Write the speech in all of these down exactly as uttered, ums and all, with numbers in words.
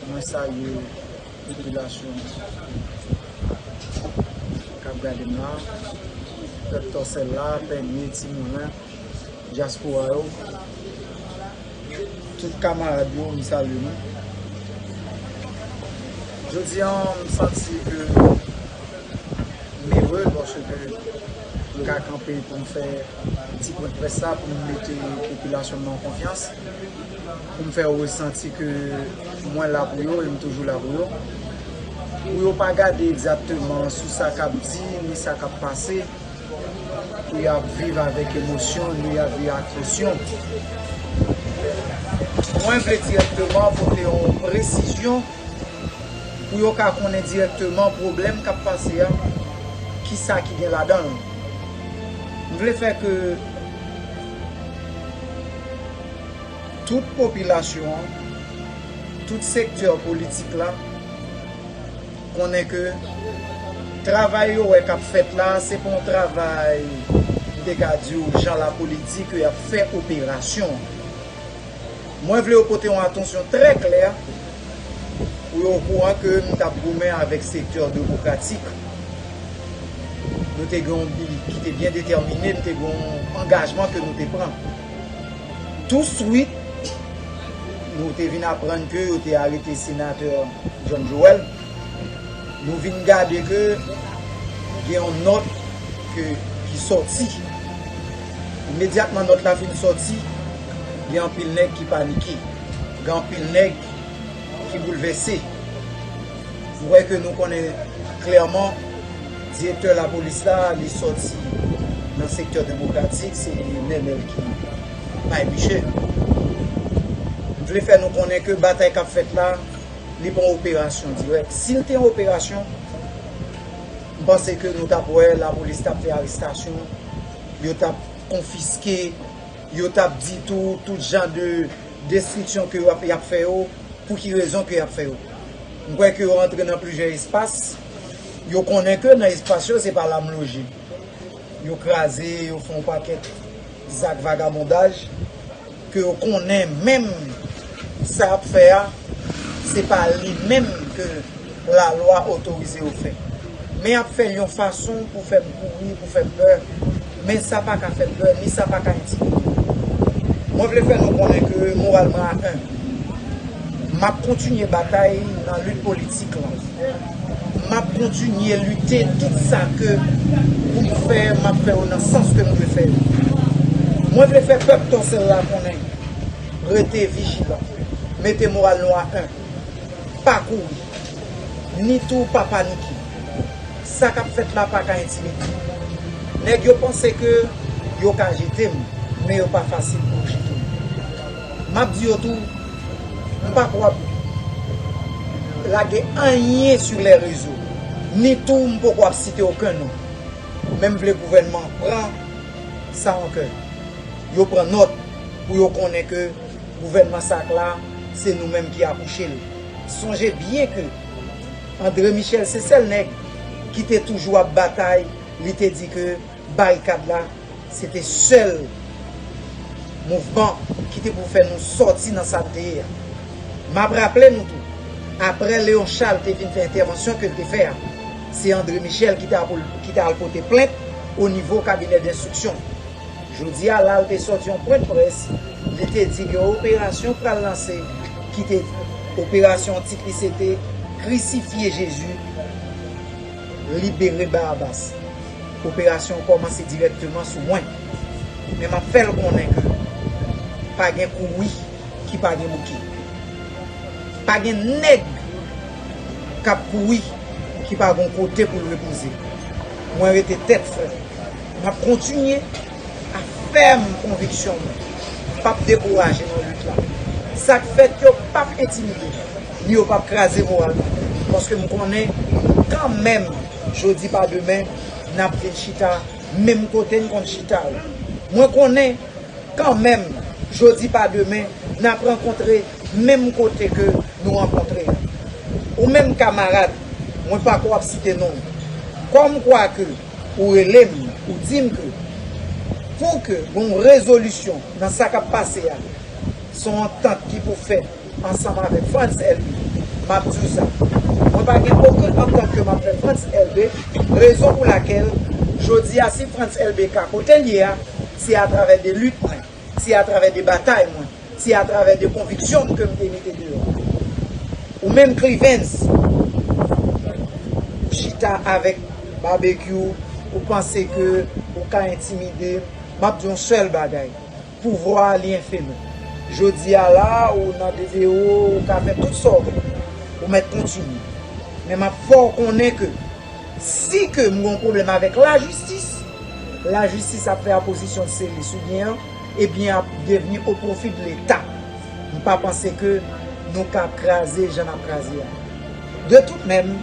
Mwen salye popilasyon k ap gade m la, pèp Tòsèl la, Pènye, Timoun, dyaspora yo, tout kamarad yo, m salye nou. Jodi a, m santi ke m ere paske m ka kanpe pou m fè ti pwen près la, pou m mete popilasyon m nan konfyans, pou m fè yo resanti ke mwen la pou yo e m toujou la pou yo. Pou yo pa gade egzakteman sou sa k ap di, ni sa k ap pase, pou y ap viv avèk emosyon, ni y ap viv ak presyon. Mwen vle dirèkteman pote yon presizyon pou yo ka konnen dirèkteman pwoblèm k ap pase a, kisa ki gen ladan l. M vle fè ke tout popilasyon an, tout sektè politik la, konnen ke travay yo wè k ap fèt la, se pa yon travay, m te ka di w, jan lapolis di ke y ap fè operasyon. Mwen vle yo pote yon atansyon trè klè pou yo okouran ke m t ap goumen avèk sektè demokratik. Nou te gen yon bi ki te byen detèmine, nou te gen yon angajman ke nou te pran. Touswit, nou te vin aprann ke yo te arete senatè John Joel. Nou vin gade ke gen yon nòt ke, ki sòti. Imedyatman nòt la fin sòti, gen anpil nèg ki panike. Gen anpil nèg ki boulvèse. M kwè ke nou konnen klèman, direktè lapolis la, li sòti nan sektè demokratik, se Nenel ki bay misye. M vle fè nou konnen ke batay k ap fèt la, li pa yon operasyon dirèk. Si l te yon operasyon, m panse ke nou t ap wè lapolis t ap fè arestasyon, yo t ap konfiske, yo t ap di tou, tout jan de destriksyon ke y ap, y ap fè yo, pou ki rezon ke y ap fè yo. M kwè ke yo rantre nan plizyè espas, yo konnen ke nan espas yo, se pa la m loje. Yo kraze, yo fè yon pakèt zak vagabondaj, ke yo konnen menm sa y ap fè a, se pa li menm ke lalwa otorize yo fè. Men y ap fè l yon fason pou fè m kouri, pou fè m pè. Men sa pa ka fè m pè, ni sa pa ka entimide m. Mwen vle fè nou konnen ke moral mwen a en. M ap kontinye batay nan lit politik lan. M ap kontinye lite tout sa ke pou m fè, m ap fè yo nan sans ke m dwe fè yo. Mwen vle fè pèp Tòsèl la konnen, rete vijilan, mete moral nou a en, pa kouri, ni tou pa panike. Sa k ap fèt la pa ka entimide m. Nèg yo panse ke yo ka jete m, men yo pa fasil pou yo jete m. M ap di yo tou, m pa ko ap lage anyen sou lè rezo, ni tou m poko ap site okenn non. Men m vle gouvènman pran sa an kè. Yo pran nòt pou yo konnen ke gouvènman sa k la, se nou menm ki akouche l. Sonje byen ke André Michel se sèl nèg ki te toujou ap batay, li te di ke barikad la, se te sèl mouvman ki te pou fè nou sòti nan sa n te ye a. M ap raple nou tou, aprè Léon Charles te vin fè entèvansyon ke l te fè a, se André Michel ki t al, ki t al pote plent o nivo kabinè denstriksyon. Jodi a la, l te sòti yon pwen près, li te di gen yon operasyon pral lanse, ki te, operasyon tit li se te Krisifye Jezi, libere Barabas. Operasyon an kòmanse dirèkteman sou mwen. Men m ap fè l konnen ke pa gen kouri ki pa gen bouke. Pa gen nèg k ap kouri ki pa gen yon kote pou l repoze. Mwen rete tèt frèt. M ap kontinye a fèm konviksyon mwen. M p ap dekouraje nan lit la. Sa k fèt yo p ap entimide m, ni yo p ap kraze moral mwen. Paske m konnen kanmenm, jodi pa demen, n ap vin chita menm kote n konn chita yo. Mwen konnen kanmenm, jodi pa demen, n ap rankontre menm kote ke nou rankontre a. Ou menm kamarad, mwen pa ko ap site non w. Kòmkwa ke ou rele m, ou di m ke pou ke gen yon rezolisyon nan sa k ap pase a, se yon antant ki pou fèt ansanm avèk Frantz Elby, M ap di w sa. Mwen pa gen okenn antant ke m ap fè Frantz Elbé, rezon pou lakèl, jodi a, si Frantz Elbé ka kote l ye a, se atravè de lit mwen, se atravè de batay mwen, se atravè de konviksyon m ke m te mete deyò. Ou menm, Clivens, ou chita avèk Babekyou, ou panse ke ou ka entimide m. M ap di yon sèl bagay. Pouvwa a, li enfemen. Jodi a la, ou nan de de o, ou ka fè tout sa w vle. Ou mèt kontinye. Men m ap fè w konnen ke si ke m gen yon pwoblèm avèk lajistis, lajistis ap fè apozisyon de seli sou byen an, e byen ap devni o pwofi de Leta. M pa panse ke nou ka kraze jan n ap kraze a. De tout menm,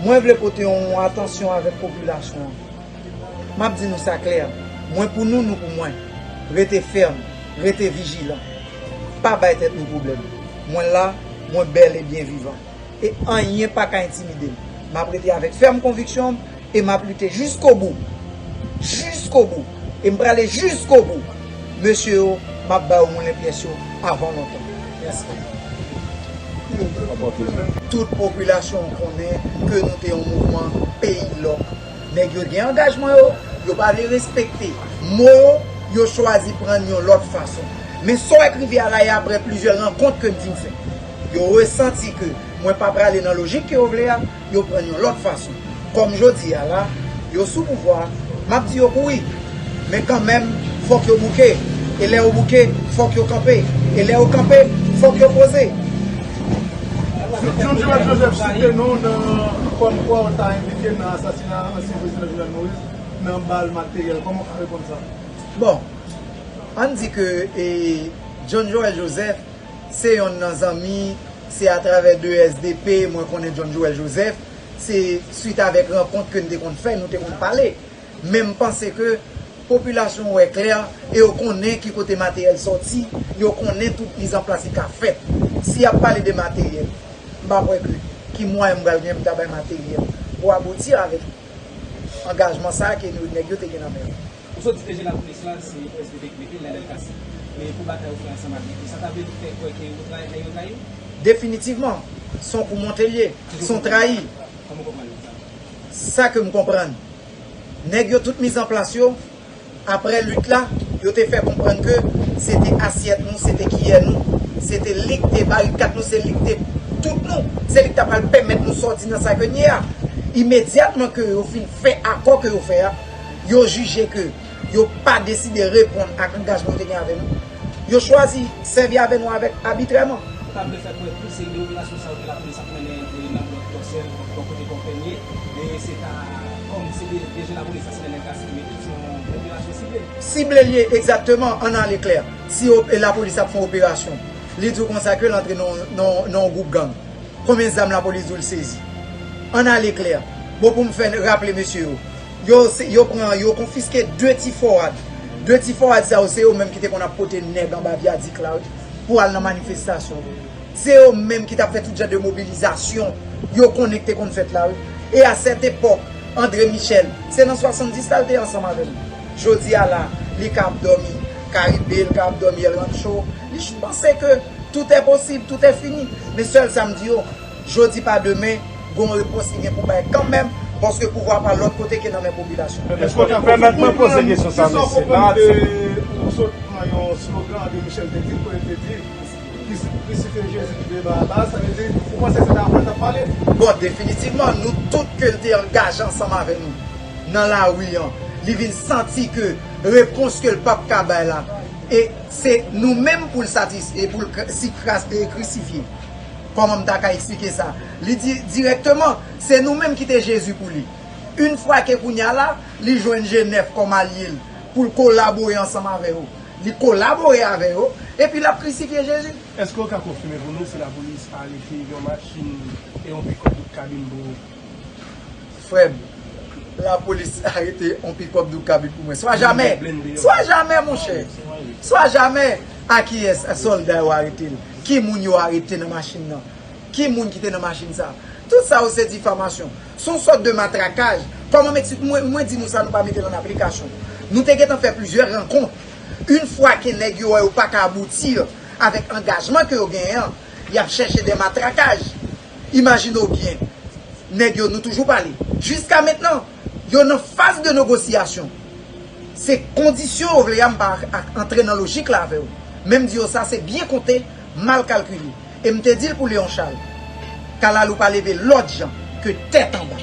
mwen vle pote yon atansyon avèk popilasyon an. M ap di nou sa klè, mwen pou nou, nou pou mwen. Rete fèm, rete vijilan. Pa bay tèt nou pwoblèm. Mwen la, mwen bèl e byen vivan. E anyen pa ka entimide m. M ap rete avèk fèm konviksyon m e m ap lite jiskobou. Jiskobou. E m prale jiskobou. Mesye yo, m ap ba yo moulen pyès yo avan lontan. Mèsi. Tout popilasyon an konnen ke nou te yon mouvman peyi lòk. Nèg yo gen angajman yo, yo pa vle respekte mo yo, yo chwazi pran yon lòt fason. Men sa w wè k rive a la, e apre plizyè rankont ke m vin fè. Yo resanti ke mwen pa prale nan lojik ke yo vle a, yo pran yon lòt fason. Kòm jodi a la, yo sou pouvwa, m ap di yo kouri. Men kanmenm, fòk yo bouke. E lè yo bouke, fòk yo kanpe. E lè yo kanpe, fòk yo poze. John Joël Joseph site non w nan kòmkwa w ta enplike nan asasina ansyen prezidan Jovenel Moïse nan bal materyèl. Kòman w ka reponn sa? Bon, ann di ke, e, John Joël Joseph se yonn nan zanmi, se atravè de S D P mwen konnen John Joël Joseph, se swit avèk rankont ke n te konn fè, nou te konn pale. Men m panse ke popilasyon wè klè e yo konnen ki kote materyèl sòti, yo konnen tout mizanplas ki ka fèt. Si y ap pale de materyèl, m pa kwè ke ki mwayen m pral gen pou m ta bay materyèl pou abouti avèk angajman sa a ke nou, nèg yo te gen nan men yo. Ou sot di ke G lapolis la, se S D P ki mete l, Lionel Cassy. Men pou batay ou fè ansanm ak nèg yo, sa ta vle fè kwè ke yo trayi, nèg yo trayi w? Definitivman, se yon kou monte l ye, se yon trayi. Kòman w konprann sa? Sa ke m konprann, nèg yo tout mizanplas yo, apre lit la, yo te fè konprann ke se te asyèt nou, se te kiyè nou, se te li k te barikad nou, se li k te tout nou, se li k ta pral pèmèt nou sòti nan sa ke n ye a. Imedyatman ke yo fin fè akò ke yo fè a, yo jije ke yo pa deside reponn ak angajman yo te gen avè nou, yo chwazi sèvi avè nou avèk abitrèman. Ou ta vle fè kwè tou se de operasyon sa yo ke lapolis ap mennen, e, nan blòk Tòsèl, bò kote Kòpèn ye, e se ta, kòm se de, de je lapolis la, se Lionel Cassy ki mete l, se yon operasyon sible. Sible l ye, egzakteman, ann ale klè. Si o-, e lapolis ap fè yon operasyon, li di w konsa ke l antre nan, nan, nan yon gwoup gang. Konbyen zam lapolis di w l sezi? Ann ale klè. Bon, pou m fè raple mesye yo, yo, se, yo pran, yo konfiske de ti fòwad. De ti fòwad sa yo, se yo menm ki te konn ap pote nèg anba vyadik la, wi, pou al nan manifestasyon. Se yo menm ki t ap fè tout jan de mobilizasyon yo konnen ki te konn fèt la, wi. E a sèt epòk, André Michel, se nan swasanndis la l te ansanm avè nou. Jodi a la, li ka ap dòmi Karibe, li ka ap dòmi El Rancho. Li panse ke tout est possible, tout est fini. Men sèl sa m di yo, jodi pa demen, gon repons ki gen pou bay kanmenm, paske pouvwa pa lòt kote ke nan men popilasyon. Pèmèt mwen poze kesyon sa, mesye. Kisa w konprann de, ou sot pran yon slogan André Michel te di, kote l te di, "Krisi-, krisifye Jezi, libere Barabas," sa vle di, ou panse se de afè l t ap pale? Bon, definitivman, nou tout ke l te angaje ansanm avè nou nan lari an, li vin santi ke repons ke l p ap ka bay la, e se nou menm pou l satis-, e pou l kr-, si kras-, e krisifye. Kòman m ta ka eksplike sa? Li di dirèkteman, se nou menm ki te Jezi pou li. Yon fwa ke kounye a la, li jwenn G nèf kòm alye l pou l kolabore ansanm avè yo. Li kolabore avè yo, epi l ap krisifye Jezi. Èske w ka konfime pou nou si lapolis arete yon machin e yon pikòp bout kabin pou ou? Frè m, lapolis arete yon pikòp bout kabin pou mwen. Swa jamè! Swa jamè, monchè! Swa jamè! A kiyès sòlda yo arete l? Ki moun yo arete nan machin nan? Ki moun ki te nan machin sa? Tout sa yo se difamasyon. Se yon sòt de matrakaj. Kòman m eksplike? Mwen, mwen di nou sa, nou pa mete l an aplikasyon. Nou te gentan fè plizyè rankont. Yon fwa ke nèg yo wè yo pa ka abouti avèk angajman ke yo genyen an, y ap chèche de matrakaj. Imajine w byen, nèg yo, nou toujou pale. Jiska mentnan, yo nan faz de negosyasyon. Se kondisyon yo vle a, m pa ak antre nan lojik la avè w. Men m di yo sa, se byen konte, mal kalkile. E m te di l pou Léon Charles, kalalou pa leve lòt jan ke tèt anba.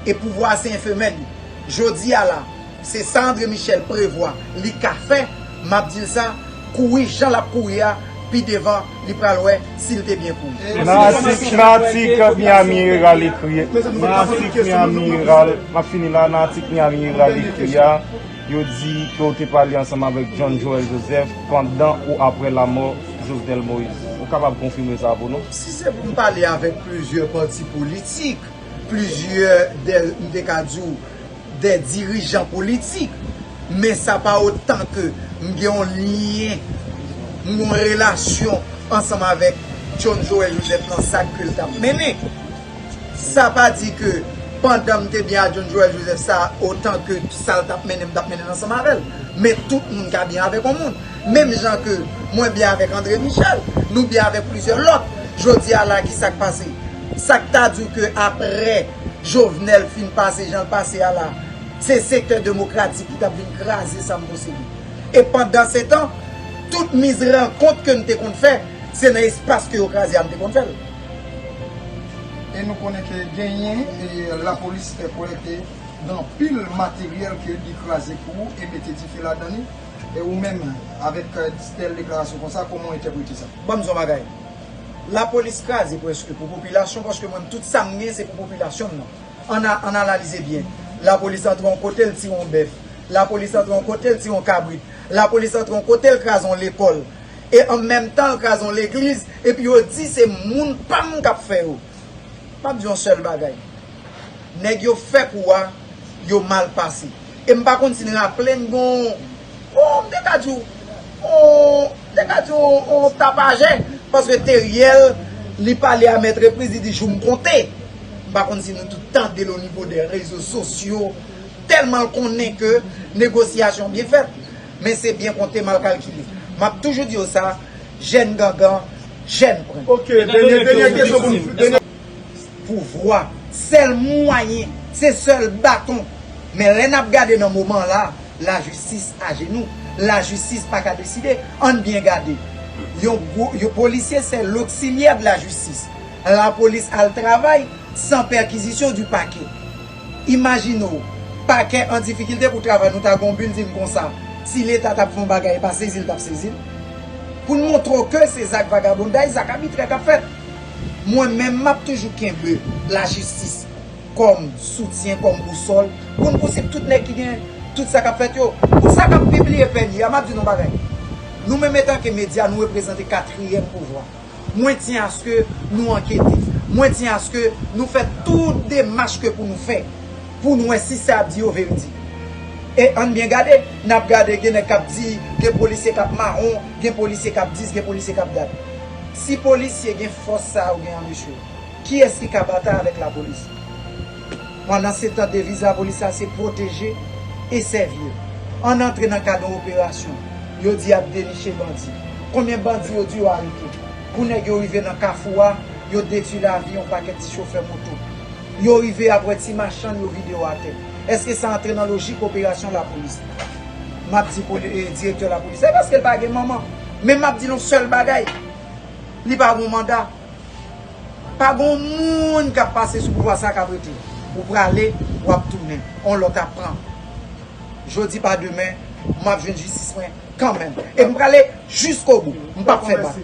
E pouvwa a se enfemèl li. Jodi a la, se sa André Michel prevwa li ka fè, m ap di l sa, kouri jan l ap kouri a, pi devan li pral wè si l te byen kouri. Nan atik, nan atik Miami Herald ekri, nan atik Miami Herald, m ap fini la, nan atik Miami Herald ekri a, yo di ke w te pale ansanm avèk John Joël Joseph pandan ou apre lamò Jovenel Moïse. Ou kapab konfime sa pou nou? Si se pou m pale avèk plizyè pati politik, plizyè de, m te ka di w, de dirijan politik, men sa pa otan ke m gen yon lyen, m gen yon relasyon ansanm avèk John Joël Joseph nan sa ke l t ap mennen. Sa pa di ke pandan m te byen a John Joël Joseph, sa otan ke sa l t ap mennen, m t ap mennen l ansanm avè l. Men tout moun ka byen avèk yon moun. Menm jan ke mwen byen avèk André Michel, nou byen avèk plizyè lòt. Jodi a la, ki sa k pase? Sa k ta di w ke apre Jovenel fin pase jan l pase a la, se sektè demokratik ki t ap vin kraze sa m posede. E pandansetan, tout miz rankont ke n te konn fè, se nan espas ke yo kraze a m te konn fè l. E nou konnen ke genyen, e, lapolis fè kwè ke gen anpil materyèl ke li kraze pou ou e mete dife ladan li. E ou menm, avèk, e, tèl deklarasyon konsa, kòman w entèprete sa? Ban m di w yon bagay. Lapolis kraze prèske pou popilasyon, paske mwen, tout sa m gen, se pou popilasyon m nan. Ann a, ann analize byen. Lapolis antre yon kote, l tire yon bèf. Lapolis antre yon kote, l tire yon kabrit. Lapolis antre yon kote, l kraze yon lekòl. E an menm tan, l kraze yon legliz. Epi yo di se moun pa m k ap fè yo. M ap di yon sèl bagay. Nèg yo fè kou a, yo mal pase. E m pa konn si n raple n gon, oh, m te ka di w, oh, m te ka di w, yon tapajè. Paske Teriel, li pale a Mèt Repriz, li di jou m konte. M pa konn si nou tout tande l o nivo de rezo sosyo. Tèlman l konnen ke negosyasyon byen fèt. Men se byen konte, mal kalkile. M ap toujou di yo sa, jèn gangan, jèn pran. Ok, dènye, dènye kesyon pou nou. Pouvwa, sèl mwayen, se sèl baton. Men lè n ap gade nan moman la, lajistis ajenou. Lajistis pa ka deside. Ann byen gade. Yon gwo, yon polisye, c'est l'auxiliaire de la justice. Lapolis al travay san pèkizisyon du parquet. Imajine w, pakè an difikilte pou travay, nou ta gen yon bilding konsa. Si Leta t ap fè yon bagay e pa sezi l, t ap sezi l. Pou n montre w ke se zak vagabonday, zak abitrè k ap fèt. Mwen menm, m ap toujou kenbe lajistis kòm soutyen, kòm bousòl, pou n pousuiv tout nèg ki gen tout sa k ap fèt yo. Pou sa k ap pibliye pèn yo a, m ap di nou yon bagay. Nou menm etanke medya, nou reprezante katriyèm pouvwa. Mwen tyen aske nou ankete. Mwen tyen aske nou fè tout demach ke pou nou fè, pou nou wè si sa y ap di yo veridik. E ann byen gade, n ap gade, gen nèg k ap di, gen polisye k ap mawon, gen polisye k ap dis, gen polisye k ap dat. Si polisye gen fòs sa yo gen an, mesye, kiyès ki ka batay avèk lapolis? Pandansetan, deviz lapolis la se pwoteje e sèvi. Ann antre nan kad yon operasyon. Yo di y ap deniche bandi. Konbyen bandi yo di yo arete? Pou nèg yo rive nan kafou a, yo detwi lavi yon pakèt ti chofè moto. Yo rive ap wè ti machann, yo vide yo atè. Èske sa antre nan lojik operasyon lapolis? M ap di poli-, e, direktè lapolis. Se paske l pa gen manman. Men m ap di l yon sèl bagay. Li pa gen manda. Pa gon moun k ap pase sou pouvwa sa k ap rete. Ou prale, w ap tounen. On lòt ap pran. Jodi pa demen, m ap jwenn jistis mwen kanmenm. E m prale jiskobou. M p ap fè bak.